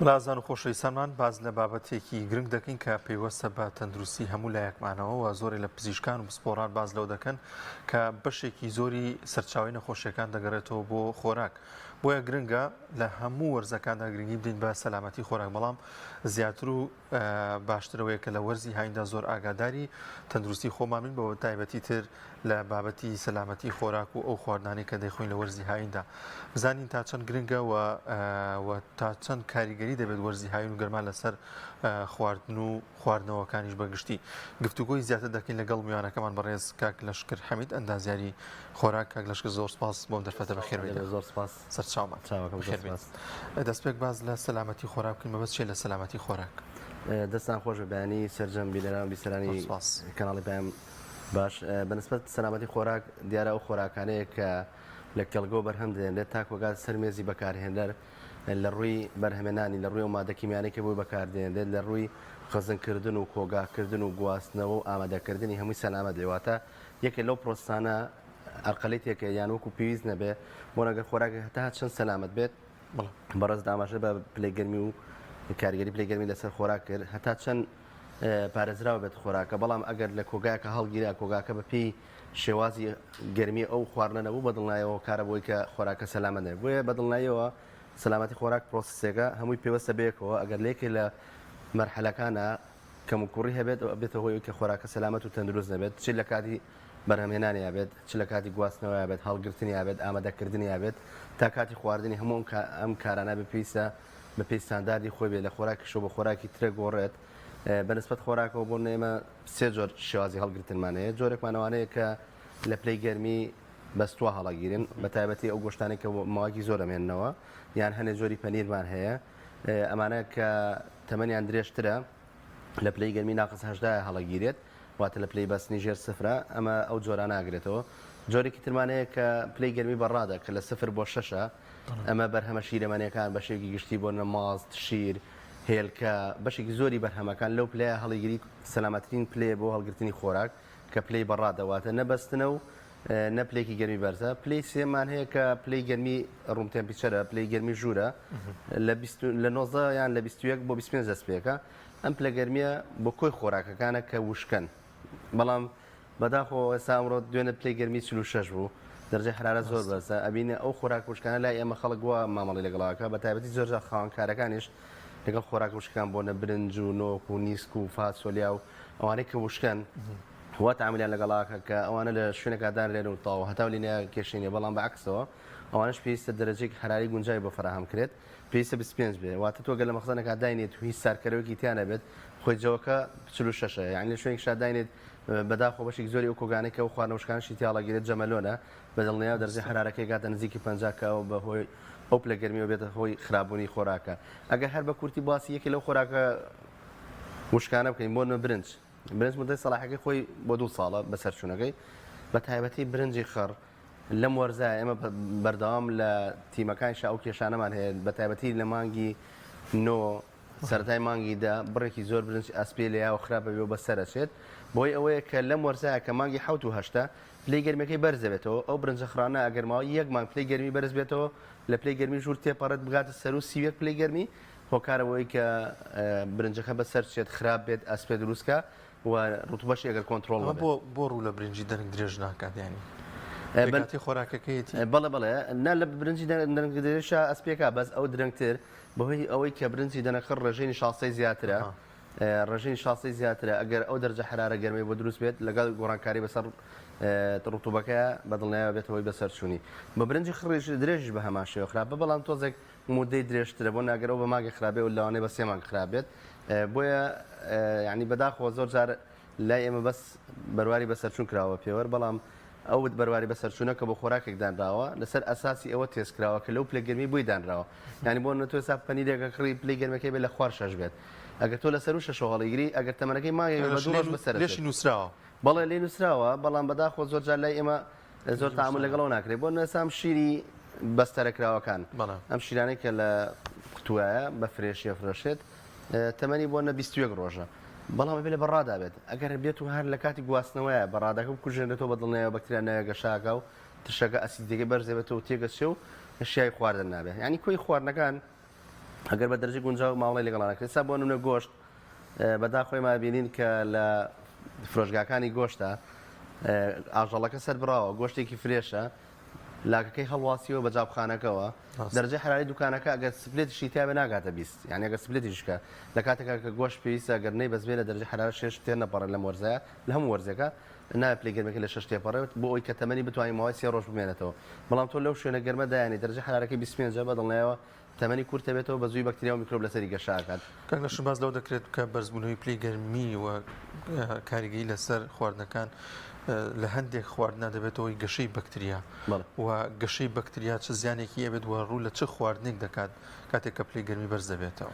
برازان و خۆشەویستانمان باس لە بابەتێکی گرنگ دەکەین کە پەیوەستە بە تەندروستی هەموو لایەکمانەوە و زۆرێ لە پزیشکان و پسپۆڕان باس لەوە دەکەن کە بەشێکی زۆری سەرچاوی نەخۆشیەکان دەگەڕێتەوە بۆ خۆراک بۆیە گرنگە لە هەموو وەرزەکاندا گرنگی بدەین بە سەلامەتی خۆراک بەڵام زیاتر و باشترەوەیە کە لە وەرزی هاویندا زۆر ئاگاداری تەندروستی خۆمان بین بە تایبەتی تر لە بابەتی سەلامەتی خۆراک و ئەو خواردنانەی کە دەیخۆین لە وەرزی هاویندا بزانین تا چەند گرنگە و و تا چەند کاریگەری دەبێت وەرزی هاوین و گەرما لەسەر خواردن و خواردنەوەکانیش بەگشتی گفتوگۆی زیاتر دەکەین لەگەڵ میوانەکەمان بەڕێز کاک لەشکر حەمید ئەندازیاری خۆراک کاک لەشکر زۆر سپاس بۆم دەرفەتە بەخێربێیت زۆر سپاس سەرچاومان چاوەکەم زۆر بەخێربێیت سپاس. دەستپێک باس لە سەلامەتی خۆراک بکەین مەبەست چیە لە سەلامەتی خۆراک؟ دەستان خۆش بێ بەیانی سەرجەم بینەران و زۆر بیسەرانی سپاس. کەناڵی پەیام باش بەنسبەت سەلامەتی خۆراک دیارە ئەو خۆراکانەیە کە لە کێڵگەوە بەرهەم دێنرێت تاکو گات سەر مێزی بەکارهێنەر لە ڕووی بەرهەمێنانی لە ڕووی ئەو مادە کیمیانەی کە بۆی بەکاردێنرێت لە ڕووی خەزنکردن و کۆگاکردن و گواستنەوە و ئامادەکردنی هەمووی سەلامەت بێ واتە یەکێ لەو پرۆسانە ئەرقەلی تێکە یان وەکو پێویست نەبێ بۆ نەگەر خۆراکێک هەتا چەند سەلامەت بێت بەڕێز ئاماژە بە پلەی گەرمی و کاریگەری پلەی گەرمی لەسەر خۆراک کرد هەتا چەند پارێزراو بێت خۆراکە بەڵام ئەگەر لە کۆگایەکە هەڵگیرا کۆگاکە بە پێی شێوازی گەرمی ئەو خواردنە نەبوو بەدڵنایەوە کارە بۆی کە خۆراکە سەلامەت نەبێت بۆیە بەدڵنایەوە سەلامەتی خۆراک پرۆسسێکە هەمووی پێوەستە بەیەکەوە ئەگەر لەیەکێ لە مەرحەلەکانە کەموکوڕی هەبێت ئەو ئەبێتە هۆی کە خۆراکە سەلامەت و تەندروست نەبێت چ لە کاتی بەرهەمهێنانیا بێت چ لە کاتی گواستنەوەیا بێت هەڵگرتنیا بێت ئامادەکردنیا بێت تا کاتی خواردنی هەموو ئەم کارانە بێ پێویستە بە پێی ستانداردی خۆی بێت لە خۆراکیشەوە بۆ خۆراکی ترە گۆڕێت بە نسبەت خۆراکەوە بۆ ئێمە سێ جۆر شێوازی هەڵگرتنمان هەیە جۆرێکمان ئەوانەیە کە لە پلەی گەرمی بەستووە هەڵەگیرن بە تایبەتی ئەو گۆشتانەی کە ماوەیەکی زۆر ئەمێننەوە یان هەنێ جۆری پەنیرمان هەیە ئەمانە کە تەمەنیان درێژترە لە پلەی گەرمی ناقس هەشتایە هەڵەگیرێت واتە لە پلەی بەستنی ژێر سفرە ئەمە ئەو جۆرانە ئەگرێتەوە جۆرێکی ترمان هەیە کە پلەی گەرمی بەڕادە کە لە سفر بۆ شەشە ئەمە بەرهەمە شیرەمەنیەکان بە شێوەیەکی گشتی بۆ ماست شیر هێلکە بەشێکی زۆری بەرهەمەکان لەو پلەیە هەڵیگری سەلامەترین پلەیە بۆ هەڵگرتنی خۆراک کە پلەی بەڕادە واتە نە بەستنە و نە پلەیەکی گەرمی بەرزە پلەی سێمان هەیە کە پلەی گەرمی room temperature ە پلەی گەرمی ژوورە لە لە 19 یان لە 21 بۆ 25 دەست پێکە ئەم پلە گەرمیە بۆ کۆی خۆراکەکانە کە وشکەن بەڵام بەداخەوە ئێستا ئەمڕۆ دوێنێ پلەی گەرمی 46 بوو دەرجەی حرارە زۆر بەرزە ئەبینێ ئەو خۆراک وشکانە لای ئێمە خەڵک وا مامەڵی لەگەڵاکە بە تایبەتی زۆر جار خاوەنکارەکانیش لەگەڵ خۆراک وشکان بۆنە برنج و نۆک و نیسک و فاسۆلیا و ئەوانەی کە وشکەن وا تەعامولیان لەگەڵ ئەکا کە ئەوانە لە شوێنێکا دانرێن و تەواو هەتاو لینە کێشەی نیە بەڵام بە عەکسەوە ئەوانەش پێویستە دەرەجەیەکی حەراری گونجاوی بۆ فەراهەم کرێت پێویستە 25 بێ واتە تۆ گەر لە مەخزەنێکا داینێت و هیچ سارکەرەوەیەکی تیا نەبێت خۆی جەوەکە 46 ە یانی لە شوێنێکیشا داینێت بەداخەوە بەشێکی زۆری ئەو کۆگانەی کە ئەو خواردنە وشکانەشی تیا هەڵەگیرێت جەمەلۆنە بە دڵنیایەوە دەرەجەی حەرارەکەی گاتە نزیکی 50 کە ئەوە بە هۆی ئەو پلە گەرمیەوە بێتە هۆی خراپبوونی خۆراکە ئەگەر هەر بە کورتی باسی یەکێ لەو خۆراکە وشکانە بکەین بۆ نمونە برنج برنج مدەی سەڵاحەکەی خۆی بۆ دوو ساڵە بەسەرچوونەکەی بە تایبەتی برنجی خڕ لەم وەرزە ئێمە بەردەوام لە تیمەکانیشا ئەو کێشانەمان هەیە بە تایبەتی لە مانگی نۆ سەرەتای مانگی دە بڕێکی زۆر برنج ئەسپێ لە یاوە خراپ بەبێ و بەسەرەچێت بۆی ئەوەیە کە لەم وەرزە کە مانگی حەوت و هەشتە پلەی گەرمیەکەی بەرز دەبێتەوە ئەو برنجە خڕانە ئەگەر ماوەی یەک مانگ پلەی گەرمی بەرز بێتەوە لە پلەی گەرمی ژوور تێپەڕێت بگاتە سەروو 31 پلەی گەرمی هۆکارە بۆی کە برنجەکە بەسەر چێت خراپ بێت ئەسپێ دروست کا و ڕوتوبەشی ئەگەر کۆنترۆڵ نەبێت. بۆ بۆ ڕوو لە برنجی دەنک درێژ ناکات یانی پێکهاتەی خۆراکەکەیەتی؟ بەڵێ بەڵێ نا لە برنجی دەنک درێژا ئەسپێکا بەس ئەو درەنگتر بەهۆی ئەوەی کە برنجی دەنەکخڕ ڕێژەی نیشاستەی زیاترە ڕێژەی نیشاستەی زیاترە ئەگەر ئەو دەرجە حەرارە گەرمەی بۆ دروست بێت لەگەڵ گۆڕانکاری بەسەر ڕوتوبەکەیا بە دڵنیایەوە بێتە هۆی بەسەرچوونی بە برنجی خڕیش درێژیش بە هەمان شێوە خراپە بەڵام تۆزێک مودەی درێژترە بۆ ناگەر ئەو بە مانگێک خراپ بێ لەوانەیە بە سێ مانگ خراپ بێت بۆیە یعنی بەداخەوە زۆر جار لای ئێمە بەس بەرواری بەسەرچوون کراوە پێوەر بەڵام ئەو بەرواری بەسەرچوونە کە بۆ خۆراکێک دانراوە لەسەر ئەساسی ئەوە تێست کراوە کە لەو پلە گەرمی بۆی دانراوە یعنی بۆ نە تۆ ئێستا پەنیرێکە کڕی پلەی گەرمەکەی بێ لە خوار شەش بێت ئەگەر تۆ لەسەر و شەشەوە هەڵیگری ئەگەر تەمەنەکەی مانگێک بێ بە دوو ڕۆژ بەسەر لێشی نووسراوە بەڵێ لێ نووسراوە بەڵام بەداخەوە زۆر جار لای ئێمە زۆر تەعامول لەگەڵەوە ناکرێت بۆ نمونە ئەم شیری بەستەرەکراوەکان ئەم شیرانەی کە لە قوتوایە بە فرێشی ئەفرۆشێت تەمەنی بۆ نە 21 ڕۆژە بەڵام ئەبێ لە بەڕادا بێت ئەگەر بێت و هەر لە کاتی گواستنەوەیە بەڕادەکە بکوژێنێتەوە بە دڵنیایەوە بەکتریا ناوێ گەشاکە و ترشەکە ئەسیدەکەی بەرز دەبێتەوە و تێگەچێ و شیاوی خواردن نابێت یعنی کۆی خواردنەکان. ئەگەر بە دەرەجەی گونجاو مامەڵەی لەگەڵا نەکرێت ئێستا بۆ نمونە گۆشت بەداخەوە ئێمە بینین کە لە فرۆشگاکانی گۆشتە ئاژەڵەکە سەر بڕاوە گۆشتێکی fresh ە لاکەکەی هەڵواسیەوە بە جابخانەکەوە دەرەجەی حراری دوکانەکە ئەگەر split یشی تیاێ ناگاتە 20 یعنی ئەگەر split یشکە لە کاتێکا کە گۆشت پێویستە ئەگەر نەی بەزبێ لە دەرەجەی حرارە شێش تێ نەپەڕێت لەم وەرزەیە لە هەموو وەرزێکە نابێت پلەی گەرمەکەی لە شەش تێپەڕێت بۆ ئەوی کە تەمەنی بتوانین ماوەی سێ ڕۆژ بمێنێتەوە بەڵام تۆ لەو شوێنە گەرمە دایانی دەرەجەی حرارەکەی 25 بە دڵنیایەوە تەمەنی کورت دەبێتەوە بە زووی بەکتریا و میکرۆب لەسەری گەشە ئەکات. کاک نەشر باس لەوە دەکرێت کە بەرزبوونەوەی پلەی گەرمی و کاریگەری لەسەر خواردنەکان لە هەندێک خواردنا دەبێتە هۆی گەشەی بەکتریا و گەشەی بەکتریا چ زیانێکی ئەبێت و ڕوو لە چ خواردنێک دەکات کاتێک کە پلەی گەرمی بەرز دەبێتەوە؟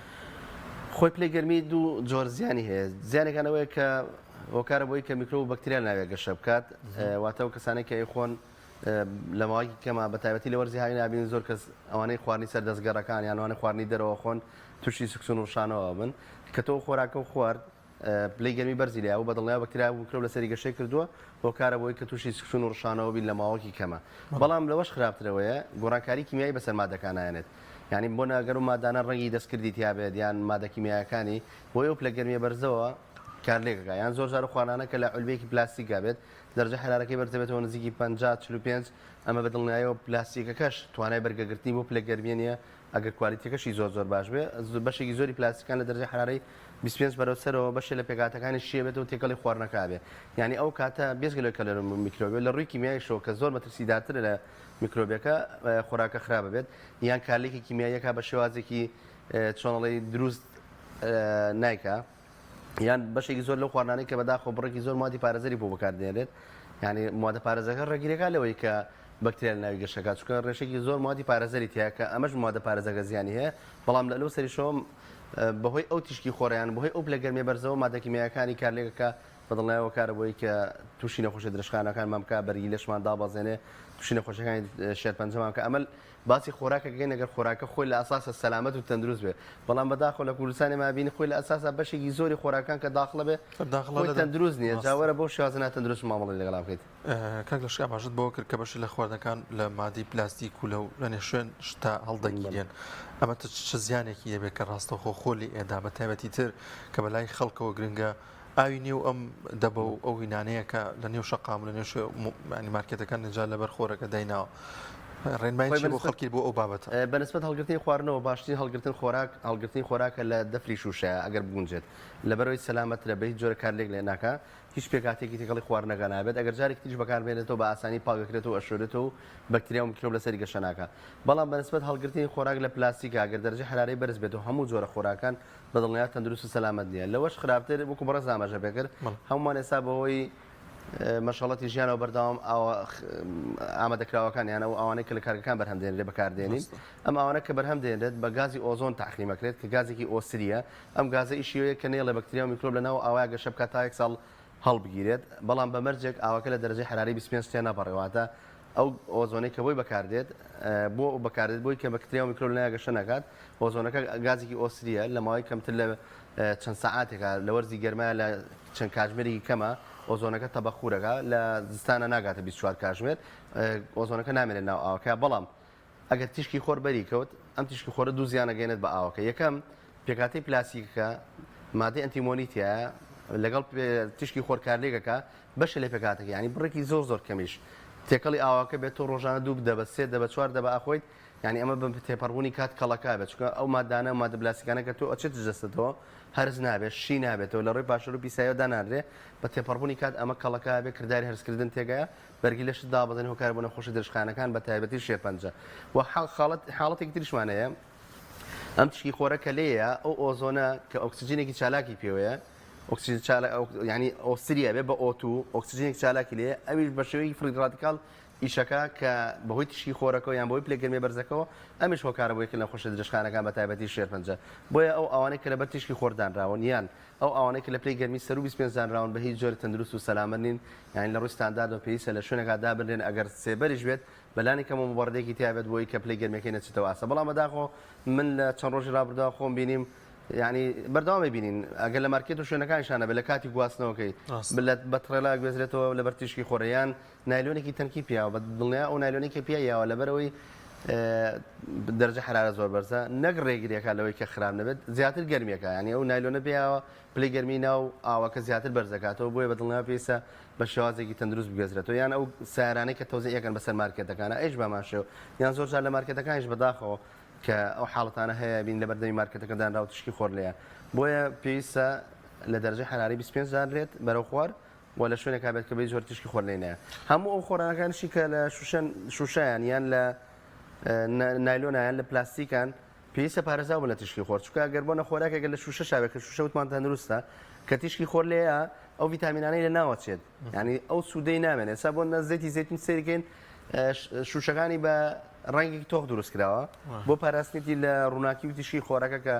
خۆی پلەی گەرمی دوو جۆر زیانی هەیە زیانەکان ئەوەیە کە هۆکارە بۆی کە میکرۆب و بەکتریا ناوێ گەشە بکات واتە ئەو کەسانێک کە ئەیخۆن لە ماوەیەکی کەما بە تایبەتی لە وەرزی هاوینا بینین زۆر کەس ئەوانەی خواردنی سەر دەستگەڕەکان یان ئەوانەی خواردنی دەرەوە خۆن تووشی سکچوون و ڕشانەوە بن کە تۆ خۆراکە و خوارد پلەی گەرمی بەرزی لیا و بە دڵنیا بەکتریا و میکرۆب لەسەری گەشەی کردووە هۆکارە بۆی کە تووشی سکچوون و ڕشانەوە بین لە ماوەکی کەمە بەڵام لەوەش خراپترەوەیە گۆڕانکاری کیمیایی بەسەر مادەکان نایەنێت یعنی بۆ ناگەر و مادانە ڕەنگی دەستکردی تیابێت یان مادە کیمیایەکانی بۆی ئەو پلە گەرمیە بەرزەوە کارلێکەکە یان زۆر جار خواردنانە کە لە عولبەیەکی پلاستیکا بێت دەرەجەی حەرارەکەی بەرز دەبێتەوە نزیکی 50 45 ئەمە بە دڵنیایەوە پلاستیکەکەش توانای بەرگەگرتنی بۆ پلە گەرمیە نییە ئەگەر quality ەکەشی زۆر زۆر باش بێ بەشێکی زۆری پلاستیکان لە دەرەجەی حەرارەی 25 بەرەو سەرەوە بەشێ لە پێکهاتەکانی شیە بێتەوە تێکەڵی خواردنەکە بێ یعنی ئەو کاتە بێجگە لەوەی کە لە میکرۆبێ لە ڕووی کیمیاییشەوە کە زۆر مەترسیدارترە لە میکرۆبەکە خۆراکە خراپە بێت یان کارلێکی کیمیاییەکە بە شێوازێکی چۆنڵی دروست نایکا یان بەشێکی زۆر لەو خواردنانەی کە بەداخەوە بڕێکی زۆر مادی پارێزەری بۆ بەکاردێنرێت یعنی مادە پارێزەکە ڕێگیرەکە لەوەی کە بەکتریا لە ناوی گەشەکە چونکە ڕێژەیەکی زۆر مادی پارێزەری تیا کە ئەمەش مادە پارێزەکە زیانی هەیە بەڵام لە لەو سەریشەوە بەهۆی ئەو تیشکی خۆریان بەهۆی ئەو پلە گەرمیە بەرزەوە مادە کیمیایەکانی کارلێکەکە بەدڵنیایەوە کارە بۆی کە تووشی نەخۆشی درێژخایەنەکانمان بکە بەرگی لەشمان دابەزێنێ تووشی نەخۆشیەکانی شێرپەنجەمان کە ئەمە باسی خۆراکە کەین ئەگەر خۆراکە خۆی لە ئەساسا سەلامەت و تەندروست بێ بەڵام بەداخەوە لە کوردستانی ما بینی خۆی لە ئەساسا بەشێکی زۆری خۆراکان کە داخڵە بێ خۆی تەندروست نییە جا وەرە بەو شێوازە ناتەندروست مامەڵەی لەگەڵا بکەیت. کاک لەشکر ئاماژەت بەوە کرد کە بەشێ لە خواردنەکان لە مادەی پلاستیک و لەو لە شوێن شتا هەڵدەگیرێن ئەمە چ زیانێکی دەبێت کە ڕاستەوخۆ خۆ لێ ئێدا بە تایبەتی تر کە بەلای خەڵکەوە گرنگە ئاوی نێو ئەم دەبە و ئەو هینانەیە کە لە نێو شەقام و لە نێو شوێنی مارکێتەکان نجا لەبەر خۆرەکە دایناوە ڕێنمایی چی بۆ خەڵکی بۆ ئەو بابەتە؟ بەنسبەت هەڵگرتنی خواردنەوە باشترین هەڵگرتن خۆراک هەڵگرتنی خۆراکە لە دەفری شووشەیە ئەگەر بگونجێت لەبەرەوەی سەلامەترە بە هیچ جۆرە کارلێک لێ ناکا هیچ پێکهاتەیەکی تێکەڵی خواردنەکە نابێت ئەگەر جارێکی تریش بەکاربهێنێتەوە بە ئاسانی پاک دەکرێتەوە ئەشۆرێتەوە و بەکتریا و میکرۆب لەسەری گەشە ناکا بەڵام بەنسبەت هەڵگرتنی خۆراک لە پلاستیکە ئەگەر دەرەجەی حەرارەی بەرز بێت و هەموو جۆرە خۆراکان بە دڵنیا تەندروست و سەلامەت نییە. لەوەش خراپتر وەکو بەڕێز ئاماژە پێکرد هەموومان ئێستا بەهۆی مەشغەڵەتی ژیانەوە بەردەوام ئاوە ئامادەکراوەکان یان ئەو ئاوانەی کە لە کارگەکان بەرهەم دێنرێت بەکاردێنین. ئەم ئاوانە کە بەرهەم دێنرێت بە گازی ئۆزۆن تەعقیم ئەکرێت کە گازێکی ئۆسرییە. ئەم گازە ئیشی ئەوەیە کە نەیەڵێ بەکتریا و میکرۆب لە ناو ئاوەیا گەشە بکات تا یەک ساڵ هەڵبگیرێت، بەڵام بە مەرجێک ئاوەکە لە دەرەجەی حەرارەی 25 تێنەپەڕێ واتە ئەو ئۆزۆنەی کە بۆی بەکاردێت بۆ بەکاردێت بۆی کە بەکتریا و میکرۆب لەناویا گەشە نەکات ئۆزۆنەکە گازێکی ئۆسریە لە ماوەی کەمتر لە چەند سەعاتێکە لە وەرزی گەرمایە لە چەند کاتژمێرێکی کەمە ئۆزۆنەکە تەبەخورەکە لە زستانە ناگاتە 24 کاتژمێر ئۆزۆنەکە نامێنێت ناو ئاوەکە بەڵام ئەگەر تیشکی خۆر بەری کەوت، ئەم تیشکی خۆرە دوو زیان ئەگەیەنێت بە ئاوەکە، یەکەم، پێکهاتەی پلاستیکەکە مادەی ئەنتیمۆنی تیایە، لەگەڵ تیشکی خۆر کارلێک ئەکا، بەشێ لە پێکهاتەکە یانی بڕێکی زۆر زۆر کەمیش تێکەڵی ئاوەکە بێت، تۆ ڕۆژانە دوو دەبە، سێ دەبە، چوار دەبە ئەخۆیت، یانی ئەمە بە تێپەڕبوونی کات کەڵەکە ئەبێت، چونکە ئەو مادانە، مادە پلاستیکانە کە تۆ ئەچێتە جەستەتەوە هەرس نابێت، شی نابێتەوە، لە ڕێی پاشەرو پیساییەوە دانانرێ، بە تێپەڕبوونی کات ئەمە کەڵەکە ئەبێت، کرداری هەرسکردن تێگەیە، بەرگی لەشت دابەزێنی هۆکارە بۆ نەخۆشی درێژخایەنەکان بە تایبەتی شێرپەنجە و حاڵەتێکی تریشمان هەیە ئەم تیشکی خۆرە کە لێیە ئەو ئۆزۆنە کە ئۆکسجینێکی چالاکی پێوەیە ئۆکسجین چالا ینی ئۆسریە بێ بە O2 ئۆکسجینێک چالاکی لێ ئەویش بە شێوەیەکی free radical ئیشەکە کە بەهۆی تیشکی خۆرەکەەوە یان بۆی پلە گەرمی بەرزەکەەوە ئەمیش هۆکارە بۆ یەکێک لە نەخۆشی درێژخایەنەکان بە تایبەتی شێرپەنجە بۆیە ئەو ئەوانەی کە لەبەر تیشکی خۆر دانراون یان ئەو ئاوانەی کە لە پلەی گەرمی سەروو 25 دانراون بە هیچ جۆرێک تەندروست و سەلامەت نین، یانی لە ڕووی ستانداردەوە پێویستە لە شوێنێکا دابنرێن ئەگەر سێبەریش بێت بە لانی کەمەوە موبەڕیدێکی تیا بێت بۆی کە پلەی گەرمیەکەی نەچێتەوە ئاستە بەڵام بەداخەوە من لە چەند ڕۆژی ڕابردووە خۆم بینیم یانی بەردەوام بینین ئەگەر لە مارکێت و شوێنەکانیشان نەبێت لە کاتی گواستنەوەکەی بە تڕێلا گوێزرێتەوە لەبەر تیشکی خۆرە یان نایلۆنێکی تەنکی پیاوە بە دڵنیا ئەو نایلۆنێکی پیا یاوە لەبەرەوەی دەرجە حرارە زۆر بەرزە نەک ڕێگریەکە لەوەی کە خراپ نەبێت زیاتر گەرمیەکە یعنی ئەو نایلۆنە بێەوە پلەی گەرمی ناو ئاوەکە زیاتر بەرزەکاتەوە بۆیە بە دڵنیا پێویستە بە شێوازێکی تەندروست بگوێزرێتەوە یان ئەو سیارانەی کە تەوزیعەکەن بەسەر مارکێتەکانە ئەیش بەمان شێوە یان زۆر جار لە مارکێتەکانیش بەداخەوە کە ئەو حاڵەتانە هەیە بین لە بەردەمی مارکێتەکە دانراوە تیشکی خۆر لێیە بۆیە پێویستە لە دەرەجەی حەراری 25 دانرێت بەرەو خوار و لە شوێنێکا بێت کە بەی زۆر تیشکی خۆر لێ نایە هەموو ئەو خۆراکانشی کە لە شوشەن شوشەیان یان لە نایلۆنە یان لە پلاستیکان پێویستە پارێزراو بن لە تیشکی خۆر چونکە گەر بۆ نەخۆراکێکە لە شوشە شاوێت کە شوشە وتمان تەندروستە کە تیشکی خۆر لێیە ئەو ڤیتامینانەی لە ناوەچێت یعنی ئەو سوودەی نامێنێت ئێستا بۆ نە زەیتی زەیتون سەیرکەین شوشەکانی بە ڕەنگێکی تۆخ دروست کراوە بۆ پاراستنێتی لە ڕووناکی و تیشکی خۆرەکە کە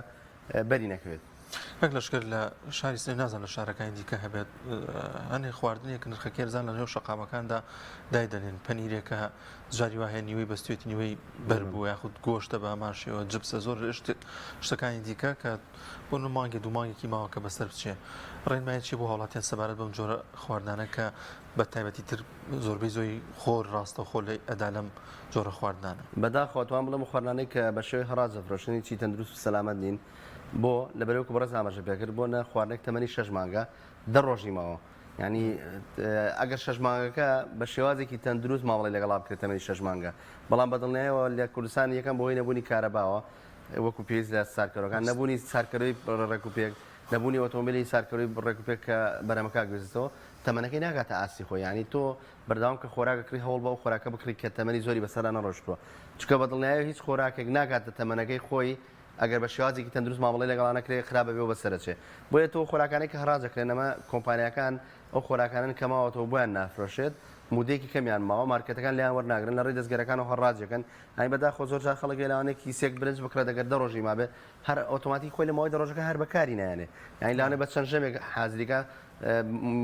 بەری نەکەوێت. کاک لەشکر لە شاری سنە نازانم لە شارەکانی دیکە هەبێت هەنێ خواردنێک نرخەکەی ئەرزان لە نێو شەقامەکاندا دایدەنێن پەنیرێکە جاری وا هەیە نیوەی بەستێتی نیوەی بەر بوو یاخود گۆشتە بە هەمان شێوە جپسە زۆر شتەکانی دیکە کە بۆ نموونە مانگێ دوو مانگێکی ماوە کە بەسەر بچێ ڕێنمایی چی بۆ هاوڵاتیان سەبارەت بەم جۆرە خواردنانە کە بە تایبەتی تر زۆربەی زۆی خۆر ڕاستەوخۆ لێی ئەدا لەم جۆرە خواردنانە. بەداخەوە ئەتوانم بڵێم خواردنانەی کە بە شێوەی هەڕاج دەفرۆشن هیچی تەندروست و سەلامەت نین بۆ لەبەرئەوەی وەکو بەڕێز ئاماژە پێکرد بۆ نە خواردنێک تەمەنی شەش مانگە 10 ڕۆژی ماوە یعنی ئەگەر شەش مانگەکە بە شێوازێکی تەندروست مامەڵەی لەگەڵا بکرێت تەمەنی شەش مانگە بەڵام بە دڵنیایەوە لە کوردستان یەکەم بەهۆی نەبوونی کارەباوە وەکو پێویست لە سارکەرەکان نەبوونی سارکەرەوەی ڕێکوپێک نەبوونی ئۆتۆمبیلی سارکەرەوەی ڕێکوپێک کە بەرهەمەکە گوێزێتەوە تەمەنەکەی ناگاتە ئاستی خۆی یانی تۆ بەردەوام کە خۆراک ئەکڕی هەوڵ بە ئەو خۆراکە بکڕی کە تەمەنی زۆری بەسەرا نەڕۆشتووە چونکە بە دڵنیایەوە هیچ خۆراکێک ناگاتە تەمەنەکەی خۆی ئەگەر بە شێوازێکی تەندروست مامەڵەی لەگەڵا نەکرێ خراپ ئەبێ و بەسەرەچێ بۆیە تۆ خۆراکانەی کە هەڕاج ئەکرێن ئەمە کۆمپانیاکان ئەو خۆراکانەن کە ماوەتەوە بۆیان نافرۆشێت مودەیەکی کەمیان ماوە مارکێتەکان لێیان وەرناگرن لە ڕێی دەستگەرەکانەوە هەڕاجەکەن ئەی بەداخەوە زۆر جار خەڵک لەوانەیە کیسێک برنج بکڕێت ئەگەر 10 ڕۆژی مابێ هەر ئۆتۆماتیک خۆی لە ماوەی 10 ڕۆژەکە هەر بەکاری نایەنێ یانی لەوانەیە بە چەند ژەمێک حازریکا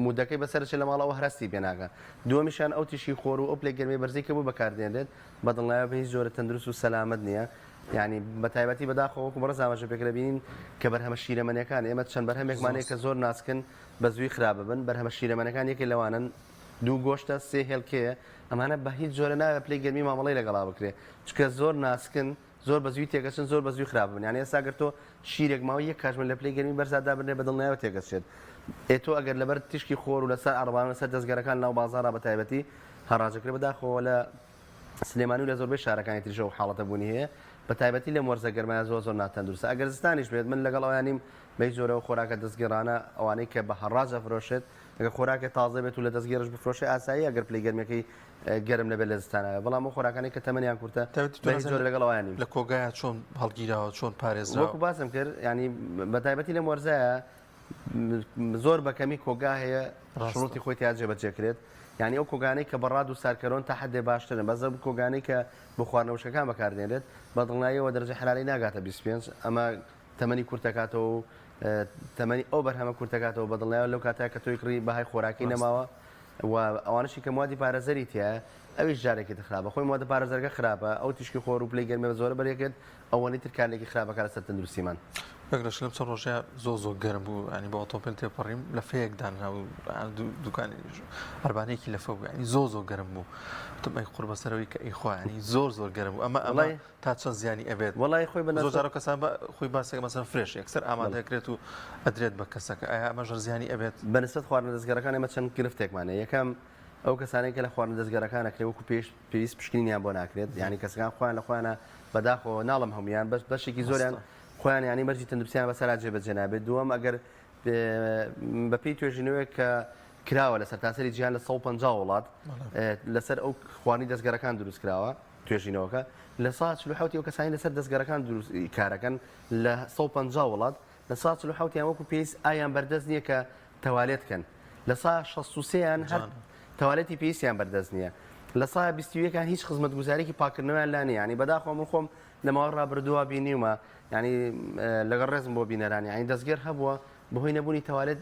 مودەکەی بەسەر دەچێت لە ماڵەوە هەر هەستی پێ ناکا. دووەمیشیان ئەو تیشکی خۆر و ئەو پلەی گەرمی بەرزەی کە بۆ بەکاردێنرێت بە دڵنیایەوە بە هیچ جۆرە تەندروست و سەلامەت نییە. یانی بە تایبەتی بەداخەوە وەکو بەڕێز ئاماژە پێکرد دەبینین کە بەرهەمە شیرەمەنیەکان ئێمە چەند بەرهەمێکمان هەیە کە زۆر ناسکن بە زووی خراپ ببن بەرهەمە شیرەمەنەکان یەکێ لەوانەن دوو گۆشتە سێ هێلکەیە ئەمانە بە هیچ جۆرە نابێت پلەی گەرمی مامەڵەی لەگەڵا بکرێت چونکە زۆر ناسکن زۆر بە زووی تێکەچن زۆر بە زووی خراپ بن یانی ئێستا گەر تۆ شیرێک ماوەی یەک کاتژمێر لە پلەی گەرمی بەرزا دابنرێ بە دڵنیایەوە تێکەچێت ئێ تۆ ئەگەر لەبەر تیشکی خۆر و لەسەر عەڕەبانە لەسەر دەستگەرەکان ناو بازاڕا بە تایبەتی هەڕاجەکرێ بەداخەوە لە سلێمانی و لە زۆربەی شارەکانی تریش ئەو حاڵەتە بوونی هەیە بە تایبەتی لەم وەرزە گەرمایە زۆر زۆر ناتەندروستە ئەگەر زستانیش بێت من لەگەڵ ئەویان نیم بە هیچ جۆرە ئەو خۆراکە دەستگێڕانە ئەوانەی کە بە هەڕاج ئەفرۆشێت ئەگەر خۆراکێ تازە بێت و لە دەستگێڕش بفرۆشێ ئاساییە ئەگەر پلەی گەرمیەکەی گەرم نەبێت لە زستانایە بەڵام ئەو خۆراکانەی کە تەمەنیان کورتە تایبەتی تۆ بە هیچ نازانم جۆرە لەگەڵ ئەویان نیم. لە کۆگایە چۆن هەڵگیراوە چۆن پارێزراوە؟ وەکو باسم کرد یانی بە تایبەتی لەم وەرزایە زۆر بە کەمی کۆگا هەیە ڕاستە. شروتی خۆی تیا جێبەجێ کرێت یانی ئەو کۆگانەی کە بە ڕاد و سارکەرۆن تا حدێ باشترن بەس ئەو کۆگانەی کە بۆ خواردنە وشکەکان بەکاردێنرێت بە دڵنیاییەوە دەرەجەی حەرارەی ناگاتە 25 ئەمە تەمەنی کورتەکاتەوە و تەمەنی ئەو بەرهەمە کورتەکاتەوە بە دڵنیایەوە لەو کاتە کە تۆی کڕی بەهای خۆراکی نەماوە و ئەوانەشی کە موادی پارێزەری تیایە ئەویش جارێکی تر خراپە خۆی موادە پارێزەرەکە خراپە ئەو تیشکی خۆر و پلەی گەرمی زۆرە بەرێکێت ئەوەنەی تر کارلێکی خراپەکە لەسەر تەندروستیمان. کاک لەشکر لەم چەند ڕۆژەیە زۆر زۆر گەرم بوو ینی بە ئۆتۆمبیل تێپەڕیم لەفەیەک دانرا و دوکانی عەربانەیەکی لەفە بوو ینی زۆر زۆر گەرم بوو وتم ئەی قوڕ بەسەرەوەی کە ئەی خوا ینی زۆر زۆر گەرم بوو ئەمە ئەمە وەڵای تا چەند زیانی ئەبێت وەڵای خۆی بە زۆر نەسبەت جار ئەو کەسان بە خۆی باسێک مەسەن fresh یەکسەر ئامادە بەڵێ. ئەکرێت و ئەدرێت بە کەسەکە ئایا ئەمەش هەر زیانی ئەبێت؟ بە نسبەت خواردنە دەستگەرەکان ئێمە چەند گرفتێکمان هەیە یەکەم ئەو کەسانەی کە لە خواردنە دەستگەرەکان ئەکرێت وەکو پێش پێویست پشکنینیان بۆ ناکرێت یانی کەسەکان خۆیان لە خۆیانە بەداخەوە ناڵم هەمویان بەس بەشێکی زۆریان ڕاستە. خۆیان یانی مەرجی تەندروستیان بەسەرا جێبەجێ نابێت دووەم ئەگەر بەپێی توێژینەوەیەک کە کراوە لە سەرتاسەری جیهان لە 150 وڵات لەسەر ئەو خواردنی دەستگەرەکان دروست کراوە توێژینەوەکە 47% ئەو کەسانی لەسەر دەستگەرەکان دروست کارەکەن لە 150 وڵات 47% یان وەکو پێویست ئایان بەردەست نییە کە تەوالێت کەن 63% یان هەر تەوالێتی پێویستیان بەردەست نییە 21% یان هیچ خزمەتگوزارێکی پاکردنەوەیان لا نییە یانی بەداخەوە من خۆم لە ماوەی ڕابردووە بینیومە یانی لەگەڵ ڕێزم بۆ بینەران یانی دەستگێر هەبووە بەهۆی نەبوونی تەوالێت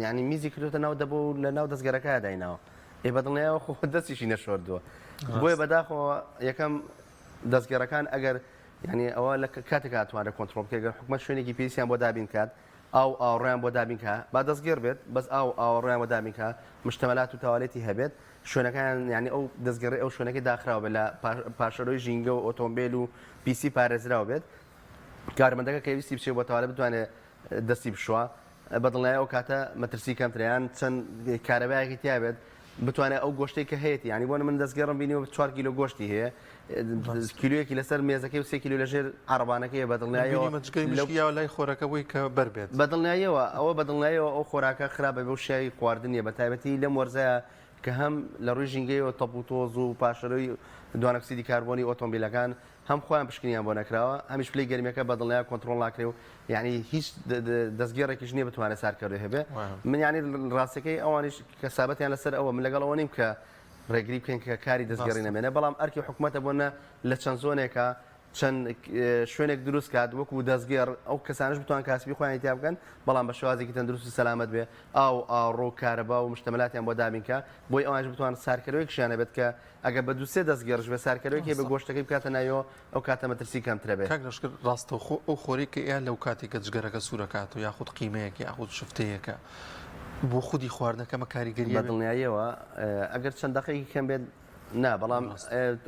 یانی میزی کردوتە ناو دەبۆ و لە ناو دەستگەرەکە دایناوە ئێ بەدڵنیایەوە خۆ دەستیشی نەشۆردووە بۆیە بەداخەوە یەکەم دەستگەرەکان ئەگەر یعنی ئەوە لە کاتێک ئەتوانرێت کۆنترۆڵ بکرێت گەر حکومەت شوێنێکی پێویستیان بۆ دابین کات. ئاو و ئاوەڕۆیان بۆ دابین کا، با دەستگێڕ بێت بەس ئاو و ئاوەڕۆیان بۆ دابین کا، مشتەمەلات و تەوالێتی هەبێت، شوێنەکەیان یانی ئەو دەستگێڕەی ئەو شوێنەکەی داخراو بێت لە پاشەرۆی ژینگە و ئۆتۆمبێل و پیسی پارێزراو بێت، کارمەندەکە کە ویستی بچێت بۆ تەوالێت بتوانێت دەستی بشوا، بە دڵنیایی ئەو کاتە مەترسی کەمترە، یان چەند کارەبایەکی تیا بێت بتوانێت ئەو گۆشتەی کە هەیەتی، یانی بۆ من دەستگێڕم بینیوە 4 کیلۆ گۆشتی هەیە، کیلۆیەکی لەسەر مێزەکەی و 3 کیلۆ لەژێر عەڕەبانەکەیە، بە دڵنیاییەوە بینیومە جگەری مشکی یاوە لای خۆرەکە بۆی کە بەر بێت. بە دڵنیاییەوە ئەوە بە دڵنیاییەوە ئەو خۆراکە خراپە بێ و شیاوی خواردن نییە، بە تایبەتی لەم وەرزەیا کە هەم لە ڕووی ژینگەیەوە تەپ و تۆز و پاشەرۆی دوانۆکسیدی کاربۆنی ئۆتۆمبیلەکان هەم خۆیان پشکنینیان بۆ نەکراوە هەمیش پلەی گەرمیەکە بە دڵنیا کۆنتڕۆڵ ناکرێ و یعنی هیچ دەستگێڕێکیش نییە بتوانێت سارکەرەوەی هەبێ. من یعنی ڕاستەکەی ئەوانیش کەسابەتیان لەسەر ئەوە من لەگەڵ ئەوە نیم کە ڕێگری بکەین کە کاری دەستگێڕی نەمێنێ، بەڵام ئەرکی حکومەتە بۆ نە لە چەند زۆنێکە چەند شوێنێک دروست کات وەکو دەستگێڕ ئەو کەسانش بتوان کاسبی خۆیانی تیا بکەن، بەڵام بە شێوازێکی تەندروست و سەلامەت بێ، ئاو ئاڕۆ و کارەبا و مشتەمەلاتیان بۆ دابین کە بۆی ئەوانش بتوان سارکەرەوەیەکیشیان هەبێت کە ئەگەر بە دوو سێ دەستگێڕش بێ سارکەرەوەیەک هەیە بە گۆشتەکەی بکاتە ناویەوە ئەو کاتە مەترسی کەمترە بێ. کاک لەشکر ڕاستەوخۆ ئەو خۆرەی کە ئێ لەو کاتێک کە جگەرەکە سوورەکاتەوە یاخود قیمەیەک یاخود شفتەیەکە بۆ خودی خواردنەکە ئەمە کاریگەری بە هەبێ؟ دڵنیاییەوە ئەگەر چەند دەقەیەکی کەم بێت نا، بەڵام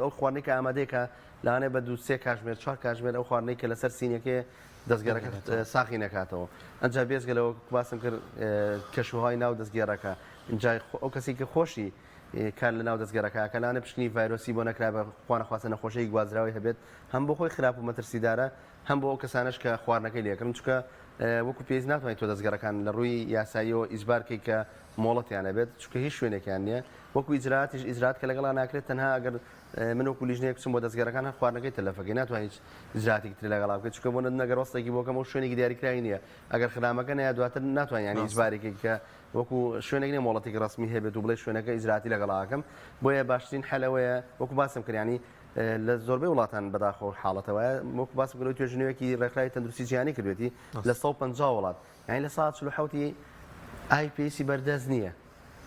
ئەو خواردنەی کە ئامادەیە کە لەوانەیە بە دوو سێ کاژمێر چوار کاژمێر ئەو خواردنەی کە لەسەر سینیەکەیە دەستگێڕەکە ساغی نەکاتەوە. ئەنجا بێجگە لەوە باسم کرد کەشوهەوای ناو دەستگێڕەکە ئینجا ئەو کەسێک کە خۆشی کار لە ناو دەستگێڕەکە کە لەوانەیە پشکنی ڤایرۆسی بۆ نەکرابێت خوانەخواستە نەخۆشیی گوازراوەی هەبێت هەم بۆ خۆی خراپ و مەترسیدارە هەم بۆ ئەو کەسانەش کە خواردنەکەی لێکردن چونکە وەکو پێویست ناتوانیت تۆ دەستگێڕەکان لە ڕووی یاساییەوە ئیجبار کەی کە مۆڵەتیان هەبێت چونکە هیچ شوێنێکیان نییە وەکو ئیجراتیش ئیجرات کە لەگەڵا ناکرێت تەنها ئەگەر من وەکو لیژنەیەک بچم بۆ دەستگێڕەکان هەر خواردنەکەی تەلەفەکەی ناتوانیت هیچ ئیجراتێکی تری لەگەڵا بکەیت چونکە بۆ نەگەر وەستێکی بۆ کەم ئەو شوێنێکی دیاریکراوی نییە ئەگەر خدامەکە نەیە دواتر ناتوانین یانی ئیجبارێکی کە وەکو شوێنێک نیە مۆڵەتێکی ڕەسمی هەبێت و بڵێ شوێنەکە ئیجراتی لەگەڵا ئەکەم بۆیە باشترین حەل ئەوەیە وەکو باسم کرد یانی لە زۆربەی وڵاتان بەداخەوە حاڵەتە وایە وەکو باسم کرد توێژینەوەیەکی ڕێکخراوی تەندروستی جیهانی کردوێتی لە 150 وڵات یانی لە سا 47 ی ئاوی پێویستی بەردەست نییە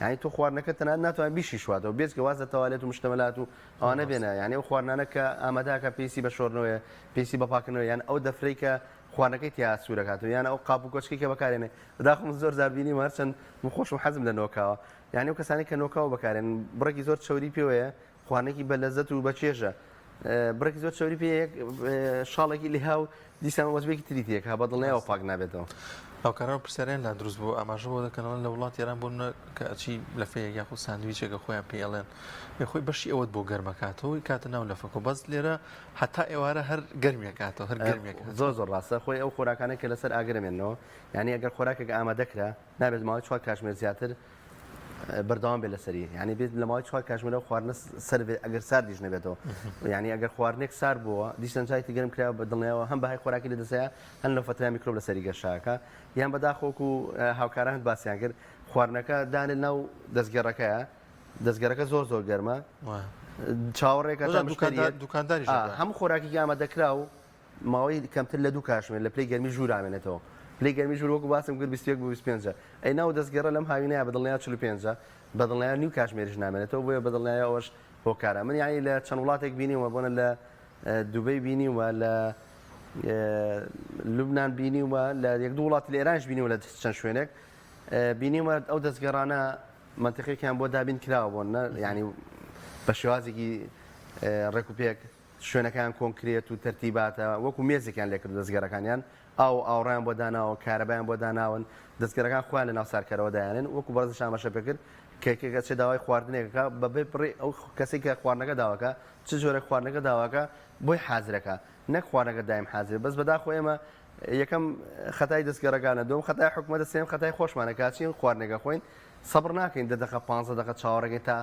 یانی تۆ خواردنەکە تەنانەت ناتوانێت بیشیشواتەوە بێجگە واز لە تەوالێت و مشتەمەلات و ئەوانە بێنە یانی ئەو خواردنانە کە ئامادەکە پێویستی بە شۆردنەوەیە پێویستی بە پاکردنەوە یان ئەو دەفرەی کە خواردنەکەی تیا سوورەکاتەوە یان ئەو قاپ و کۆچکەی کە بەکارێنێ بەداخەوە من زۆر جار بینیومە هەرچەند من خۆشم حەزم لە نۆکاوە یانی ئەو کەسانەی کە نۆکاو بەکارێن بڕێکی زۆر چەوری پێوەیە خواردنێکی بە لەزەت و بە چێژە بڕێکی زۆر چەوری پێ یەک شاڵێکی لێها و دیسان وەجبێکی تری تێکا بە دڵنیاوە پاک نابێتەوە. هاوکاران پرسیاریان لا دروست بوو ئاماژە بۆ دەکەنەوە لە وڵاتی ئێران بۆ نمونە کە ئەچی لەفەیەک یاخود ساندویچێکە خۆیان پێی ئەڵێن خۆی بەشی ئەوەت بۆ گەرمەکاتەوە کاتە ناو لەفەکە بەس لێرە هەتا ئێوارە هەر گەرمیەکاتەوە هەر گەرمیەکاتەوە. زۆر زۆر ڕاستە خۆی ئەو خۆراکانەی کە لەسەر ئاگر ئەمێننەوە یانی ئەگەر خۆراکێک ئامادە کرا نابێت ماوەی چوار کاتژمێر زیاتر بەردەوام بێت لەسەری یانی بێت لە ماوەی چوار کاتژمێر ئەو خواردنە سەر بێت ئەگەر ساردیش نەبێتەوە یانی ئەگەر خواردنێک سارد بووە دیسان جارێکی گەرم کرا بە دڵنیاوە هەم بەهای خۆراکی لە دەستەیە هەم لەو فەترە میکرۆب لەسەری گەشاکە یان بەداخۆکو هاوکارانت باسیان کرد خواردنەکە دانێت ناو دەستگێڕەکەیە دەستگەرەکە زۆر زۆر گەرمە چاوەڕێکە تا مشتەریەک دوکانداریش هەموو خۆراکێکی ئامادەکراو ماوەی کەمتر لە دوو کاتژمێر لە پلەی گەرمی ژوور ئامێنێتەوە پلەی گەرمی ژوور وەکو باسم کرد 21 بۆ 25 ئەی ناو دەستگەڕە لەم هاوینەیە بە دڵنیا 45 بە دڵنیا نیو کاتژمێریش نامێنێتەوە بۆیە بە دڵنیایی ئەوەش هۆکارە من یانی لە چەند وڵاتێک بینیومە بۆنە لە دوبەی بینیومە لە لوبناان بینیومە لە یەک دوو وڵاتی لە ئێرانش بینیومە لە چەند شوێنێک بینیومە ئەو دەستگەڕانە مەنتیقێکیان بۆ دابین کراوە بۆ نە یانی بە شێوازێکی ڕێک و پێک شوێنەکەیان کۆنکرێت و تەرتیباتە وەکو مێزێکیان لێکرد دەستگەرەکانیان ئاو و ئاوڕیان بۆ داناوە کارەبایان بۆ داناون دەستگەرەکان خۆیان لە ناو سارکەرەوە دایانن وەکو بەڕێز ئاماژە پێ کرد کە یەکێک ئەچێ داوای خواردنێکەکە بە بێ بڕی ئەو کەسێک کە خواردنەکە داواکە چ جۆرێک خواردنەکە داواکە بۆی حازرەکە نەک خواردنەکە دایم حازر بەس بەداخۆ ئێمە یەکەم خەتای دەستگەرەکانە دووەم خەتای حکومەتە سێیەم خەتای خۆشمانە کە ئەچین خواردنێک ئەخۆین سەبر ناکەین دە دەقە پانزە دەقە چاوەڕێکەین تا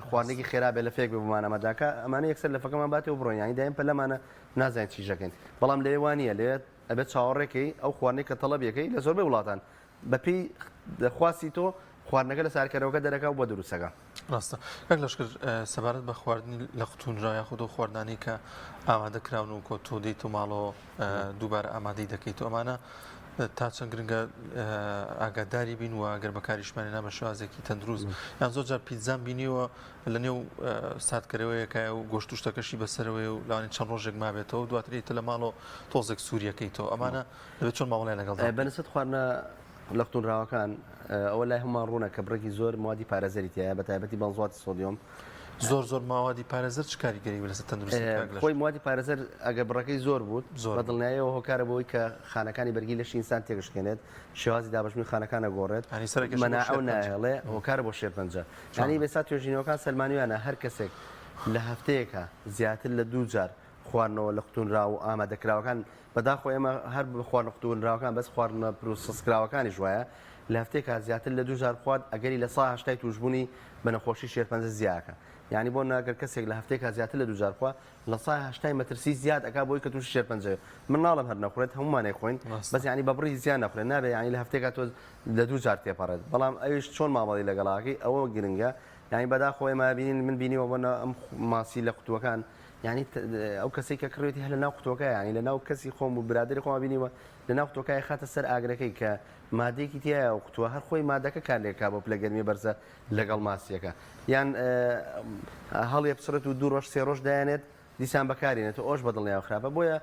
خواردنێکی خێرا بێ لەفەیەک بێ بۆمان ئامادەکە ئەمانە یەکسەر لەفەکەمان باتێ و بڕۆین یانی دایم پەلەمانە نازانین چیش دەکەین بەڵام لەوێ وا نییە لەوێ ئەبێت چاوەڕێکەی ئەو خواردنەی کە تەڵەبیەکەی لە زۆربەی وڵاتان بەپێی خواستی تۆ خواردنەکە لە سارکەرەوەکە دەرەکا و بۆ دروستەکە. ڕاستە کاک لەشکر سەبارەت بە خواردنی لە قوتونرا یاخود ئەو خواردنانەی کە ئامادە کراون و کۆ تۆ دێیت و ماڵەوە دووبارە ئامادەی دەکەیت و ئەمانە تا چەند گرنگە ئاگاداری بین و ئەگەر بەکاریشمانێ نا بە شێوازێکی تەندروست یان زۆر جار پیتزام بینیوە لە نێو ساردکەرەوەیەکە و گۆشت و شتەکەشی بەسەرەوەی و لەوانەیە چەند ڕۆژێک مابێتەوە دواتر ئیتر لە ماڵەوە تۆزێک سووریەکەیتەوە ئەمانە دەبێت چۆن مامەڵەیان لەگەڵدا بکەین؟ بەنسبەت خواردنە لەقوتونراوەکان ئەوە لای هەموومان ڕوونە کە بڕێکی زۆر موادی پارێزەری تیایە بە تایبەتی بەنزواتی سۆدیۆم. زۆر زۆر ماوادی پارێزەر چ کاریگەری لەسەر تەندروستی کاک لەش؟ خۆی موادی پارێزەر ئەگەر بڕەکەی زۆر بوو بە دڵنیاییەوە هۆکارە بۆی کە خانەکانی بەرگی لەشی ئینسان تێکشکێنێت، شێوازی دابەشبوونی خانەکان ئەگۆڕێت، مەناعە و ناهێڵێ، هۆکارە بۆ شێرپەنجە. یانی ئێستا توێژینەوەکان سەلمانویانە هەر کەسێک لە هەفتەیەکا زیاتر لە دوو جار خواردنەوە لە قوتونراو و ئامادەکراوەکان، بەداخەوە ئێمە هەر بە خواردنە قوتونراوەکان بەس خواردنە process کراوەکانیش وایە، لە هەفتەیەکا زیاتر لە دوو جار بخوات ئەگەری لە سا هەشتای تووشبوونی بە نەخۆشی شێرپەنجە زیاکا. یانی بۆ نمونە گەر کەسێک لە هەفتەیەکا زیاتر لە دوو جار بخوا لە سا هەشتای مەترسی زیاد ئەکا بۆی کە تووشی شێرپەنجە بێت. من ناڵێم هەر نەخورێت هەموومان ئەیخۆین بەس یانی بە بڕی زیاد نەخورێت نابێت یانی لە هەفتەیەکا تۆ لە دوو جار تێپەڕێت بەڵام ئەویش چۆن مامەڵەی لەگەڵا ئەکەی ئەوە گرنگە یانی بەداخەوە ئێمە ئەبینین من بینیوە بۆ نمونە ئەم ماسی لە قوتووەکان یانی ئەو کەسەی کە کڕیوێتی هەر لە ناو قوتووەکە یانی لە ناو کەسی خۆم و برادەری خۆم بینیوە لە ناو قوتووەکە ئەیخاتە سەر ئاگرەکەی کە مادەیەکی تیایە ئەو قوتووە هەر خۆی مادەکە کارلێک کا بۆ پلە گەرمی بەرزە لەگەڵ ماسیەکە یان هەڵیە بچڕێت و دوو ڕۆژ سێ ڕۆژ دایانێت دیسان بەکارینێت و ئەوش بەدڵنیاوە خراپە بۆیە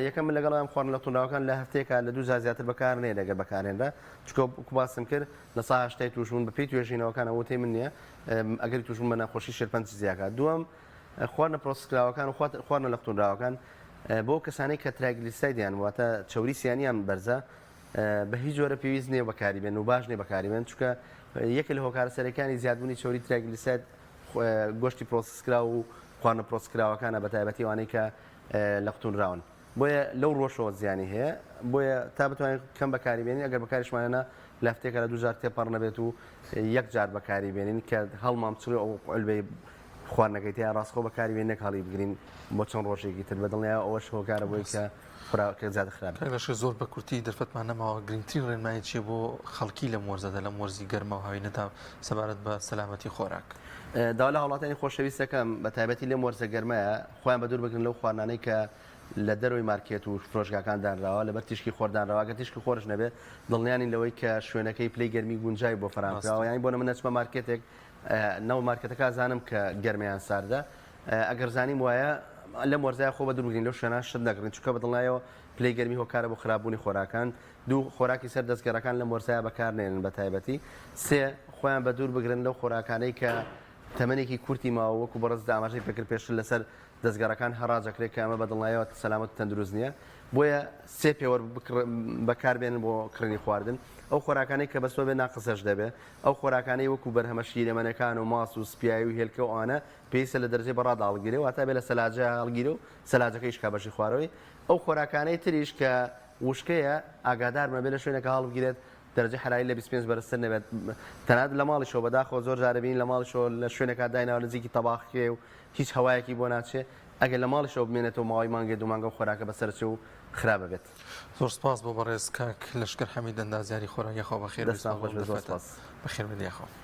یەکەم من لەگەڵ ئەم خواردن لە قوتونراوەکان لە هەفتەیەکا لە دوو جار زیاتر بەکار نێن ئەگەر بەکارهێنرا چونکە وەکو باسم کرد لە سا هەشتای تووشبوون بەپێی توێژینەوەکان ئەوە وتەی من نییە ئەگەری تووشبوون بە نەخۆشی شێرپەنجە زیاکات دووەم خواردنە process کراوەکان و خواردنە لە قوتونراوەکان بۆ کەسانەی کە triglyceride یان واتە چەوری سیانیان بەرزە بە هیچ جۆرە پێویست نییە بەکاری بێن و باش نییە بەکاری بێن چونکە یەکێ لە هۆکارە سەرەکانی زیادبوونی چەوری triglyceride گۆشتی process کراو و خواردنە process کراوەکانە بە تایبەتی ئەوانەی کە لە قوتونراون بۆیە لەو ڕۆشەوە زیانی هەیە بۆیە تا بتوانین کەم بەکاری بێنین ئەگەر بەکاریشمانە نا لە هەفتەیەکە لە دوو جار تێپەڕ نەبێت و یەک جار بەکاری بێنین کە هەڵمان بچڕی ئەو علبەی خواردنەکەی تیا ڕاستخۆ بەکاری بێنین نەک هەڵی بگرین بۆ چەند ڕۆژێکی تر بە دڵنیایەوە ئەوەش هۆکارە بۆی کە خراپە زیاتر خراپ کاک لەشکر زۆر بە کورتی دەرفەتمان نەماوە گرنگترین ڕێنمایی چیە بۆ خەڵکی لەم وەرزەدا لەم وەرزی گەرما و هاوینەدا سەبارەت بە سەلامەتی خۆراک؟ داوا لە هاوڵاتیانی خۆشەویست دەکەم بە تایبەتی لەم وەرزە گەرمایە خۆیان بەدوور بگرن لەو خواردنانەی کە لە دەرەوەی مارکێت و فرۆشگاکان دانراوە لەبەر تیشکی خۆر دانراوە ئەگەر تیشکی خۆرش نەبێت دڵنیا نین لەوەی کە شوێنەکەی پلەی گەرمی گونجاوی بۆ فەراهەم کراوە یانی بۆ نمونە نەچمە مارکێتێک ناو مارکێتەکە زانم کە گەرمە یان ساردە ئەگەر زانیم وایە لەم وەرزایە خۆ بەدوور بگرین لەو شوێنان شت نەکڕین چونکە بە دڵنیایەوە پلەی گەرمی هۆکارە بۆ خراپبوونی خۆراکان دوو خۆراکی سەر دەستگەڕەکان لەم وەرزایە بەکار نێنن بە تایبەتی سێ خۆیان بەدوور بگرن لەو خۆراکانەی کە تەمەنێکی کورتی ماوە وەکو بەڕێزت ئاماژەی پێکرد پێشتر لەسەر دەستگەڕەکان هەڕاج ئەکرێت کە ئەمە بە دڵنیایەوە سەلامەت و تەندروست نییە بۆیە سێ پێوەر بەکار بێنن بۆ کڕینی خواردن ئەو خۆراکانەی کە بەسۆ بێ ناقسەش دەبێ ئەو خۆراکانەی وەکو بەرهەمە شیرەمەنەکان و ماست و سپیایی و هێلکە و ئەوانە پێویستە لە دەرەجەی بەڕادا هەڵگیرێ واتە بێ لە سەلاجە هەڵگیرێ و سەلاجەکەیش کا بەشی خوارەوەی ئەو خۆراکانەی تریش کە وشکەیە ئاگادار بن بێ لە شوێنێکا هەڵبگیرێت دەرەجەی حەراری لە 25 بەرزتر نەبێت تەنانەت لە ماڵیشەوە بەداخەوە زۆر جار دەبینین لە ماڵیشەوە لە شوێنێکا دایناوە نزیکی تەباخەکەیە و هیچ هەوایەکی بۆ ناچێ ئەگەر لە ماڵیشەوە بمێنێتەوە ماوەی مانگێ دوو مانگ ئەو خۆراکە بەسەرچێ و خراپ ئەبێت. زۆر سپاس بۆ بەڕێز کاک لەشکر حەمید ئەندازیاری خۆراک یاخوا بەخێر بێیت دەستتان خۆش بێت زۆر سپاس. بەخێر بێیت یاخوا.